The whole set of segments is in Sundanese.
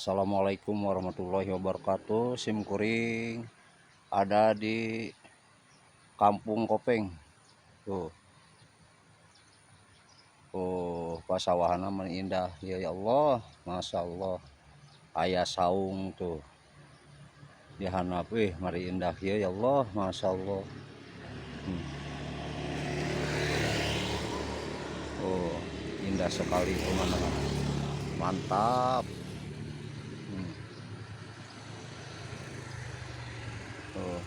Assalamualaikum warahmatullahi wabarakatuh. Sim kuring ada di Kampung Kopeng. Tuh. Oh, pasawahanna mah indah. Ya, ya Allah, Masya Allah. Aya saung tuh. Di handap mari indah ya, ya Allah, Masya Allah. Oh, indah sekali pemandangan. Mantap. Oh.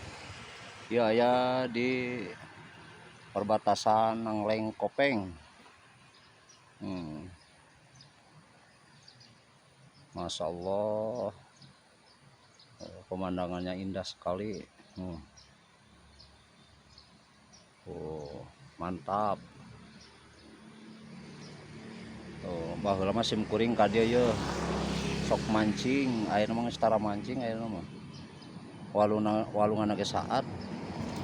Ya, ya di perbatasan Nangleng Kopeng. Masya Allah. Oh, pemandangannya indah sekali. Oh, mantap. Oh, baheula mah sim kuring ka dieu ye. Sok mancing, ayeuna mah geus tara mancing ayeuna mah. Waluna walunganna ge saat.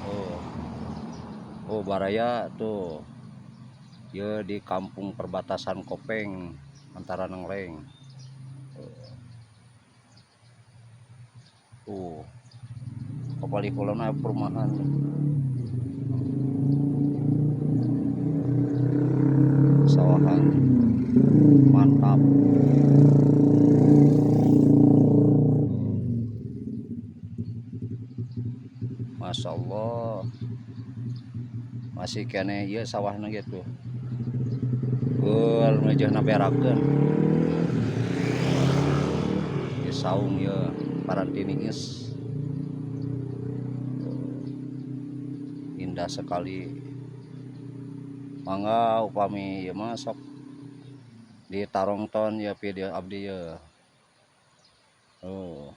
Oh. Oh, baraya tuh. Ye di kampung perbatasan Kopeng antara Nangleng. Tuh. Kapali kulon perumahan. Sawahan. Mantap. Masya Allah. Masih kene ieu sawahna gitu. Keur ngejeuhna berakeun. Ieu saung ieu paranti niis. Indah sekali. Mangga upami ieu mah sok ditarongton ya video abdi ye. Oh.